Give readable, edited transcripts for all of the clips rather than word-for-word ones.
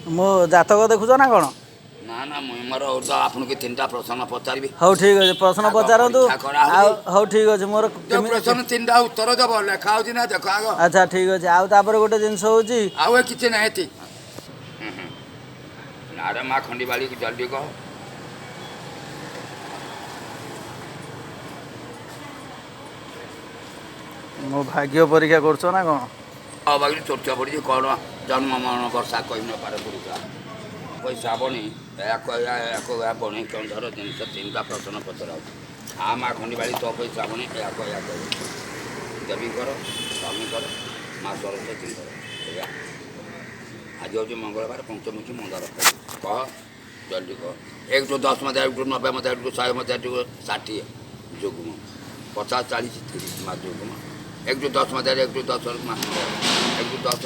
ମୋ ଜାତକ ଦେଖୁଛ ନା କ'ଣ? ନା ନା, ମୁଇଁ ମୋର ତ ଆପଣଙ୍କୁ ତିନିଟା ପ୍ରଶ୍ନ ପଚାରିବି। ହଉ, ଠିକ୍ ଅଛି, ପ୍ରଶ୍ନ ଆଗ ପଚାରନ୍ତୁ। ପରୀକ୍ଷା କରାହଉଛି। ଆଉ ହଉ, ଠିକ୍ ଅଛି, ମୋର ଯୋଉ ପ୍ରଶ୍ନ ତିନିଟା ଉତ୍ତର ଦେବ, ଲେଖା ହଉଛି ନା ଦେଖ ଆଗ। ଆଚ୍ଛା, ଠିକ୍ ଅଛି। ଆଉ ତାପରେ ଗୋଟେ ଜିନିଷ ହଉଛି, ଆଉ ଏ କିଛି ନାହିଁ ଏଠି ନାରେ। ମା ଖଣ୍ଡିବାଳି, ଜଲ୍ଦି କହ। ମୋ ଭାଗ୍ୟ ପରୀକ୍ଷା କରୁଛ ନା କ'ଣ? ବାକି ଚର୍ଚ୍ଚା ପଡ଼ିଛି କ'ଣ, ଜନ୍ମ ମରଣ ବର୍ଷା କହି ନପାରେ ପୁରୁଷ ପଇସା ବଣି ଏହା କହିବା, ଏହାକୁ ଏହା ବଣି କେଉଁଝର ଜିନିଷ। ତିନିଟା ପ୍ରଶ୍ନ ପଚରାଉଛି। ଆ ମା ଖଣ୍ଡିବାଳି, ତୋ ପଇସା ବଣି ଏହା କହିବା କହିବ ଦେବୀଙ୍କର, ସ୍ୱାମୀଙ୍କର, ମା ସରସ୍ୱତୀଙ୍କର। ଏଇଆ ଆଜି ହେଉଛି ମଙ୍ଗଳବାର, ପଞ୍ଚମୁଖୀ ମନ୍ଦାର। କହ, ଜଲ୍ଦି କହ। 1ରୁ 10 ମଧ୍ୟ, 1ରୁ 90 ମଧ୍ୟ, 1ରୁ 100 ମଧ୍ୟ, 1ରୁ 60 ଯୁଗ୍ମ, 50, 40, 30 ମା ଯୁଗ୍ମ। 1ରୁ 10 ମଧ୍ୟରେ, 1ରୁ 10 ମା, 1ରୁ 10,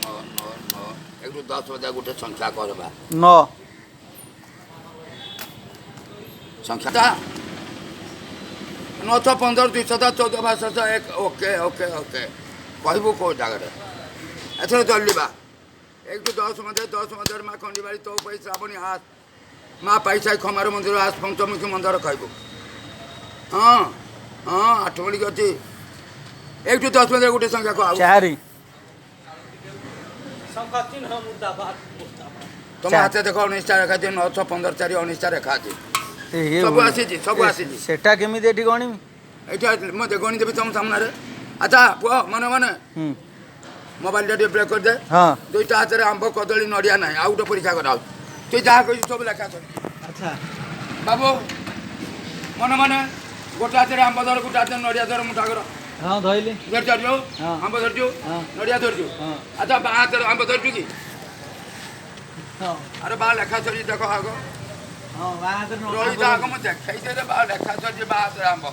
9, 9, 9। 1ରୁ 10 ମଧ୍ୟରେ ଗୋଟେ ସଂଖ୍ୟା କରିବା। 9। ସଂଖ୍ୟାଟା 9, 6, 15, 200, 14, 62, 1। ଓକେ ଓକେ ଓକେ, କହିବୁ କେଉଁ ଜାଗାରେ ଏଥର ଜଲ୍ଦି ବା। 1ରୁ 10 ମଧ୍ୟରେ, 10 ମଧ୍ୟରେ ମା ଖଣ୍ଡିବାଳି, ତୋ ପାଇଁ ଶ୍ରାବଣୀ ଆସ, ମା ପାଇସାଇ ଖମାର ମନ୍ଦିର ଆସ, ପଞ୍ଚମୁଖୀ ମନ୍ଦିର କହିବୁ। ହଁ ହଁ, 8 ବୋଲିକି ଅଛି। 1ରୁ 10 ମଧ୍ୟରେ ଗୋଟେ ସଂଖ୍ୟା କହ ଆଉ। 4। ତମ ହାତେ ଦେଖ, 19ଟା ରେଖା ଅଛି। 9, 6, 15, 4, 19ଟା ରେଖା ଅଛି। ସବୁ ଆସିଛି, ସବୁ ଆସିଛି। ସେଟା କେମିତି ଏଠି ଗଣିବି? ଏଇଠି ମୁଁ ଗଣି ଦେବି ତମ ସାମ୍ନାରେ। ଆଚ୍ଛା ପୁଅ, ମନେ ମନେ ମୋବାଇଲଟା ଟିକେ ବ୍ରେକ୍ କରିଦେ। ହଁ। ଦୁଇଟା ହାତରେ ଆମ୍ବ, କଦଳୀ, ନଡ଼ିଆ ନାହିଁ। ଆଉ ଗୋଟେ ପରୀକ୍ଷା କରାହଉଛି। ତୁଇ ଯାହା କହିଛୁ ସବୁ ଲେଖା ସରିଛି। ଆଚ୍ଛା ବାବୁ, ମନେ ମନେ ଗୋଟେ ହାତରେ ଆମ୍ବ ଧର, ଗୋଟେ ହାତରେ ନଡ଼ିଆ ଧର, ମୁଠା କର। ହଁ, ଧଇଲି। ଧରିଛୁ? ହଁ। ଆମ୍ବ ଧରିଛୁ? ହଁ। ନଡ଼ିଆ ଧରିଛୁ? ହଁ। ଆଚ୍ଛା, ବାଁ ହାତରେ ଆମ୍ବ ଧରିଛୁ କି? ହଁ। ଆରେ ବା, ଲେଖା ସରିଛି, ଦେଖ ଆଗ। ହଁ, ବାଁ ହାତରେ ରହିଥା ଆଗ, ମୁଁ ଦେଖେଇ ଦେ ବା, ଲେଖା ସରିଛି। ବାଁ ହାତରେ ଆମ୍ବ।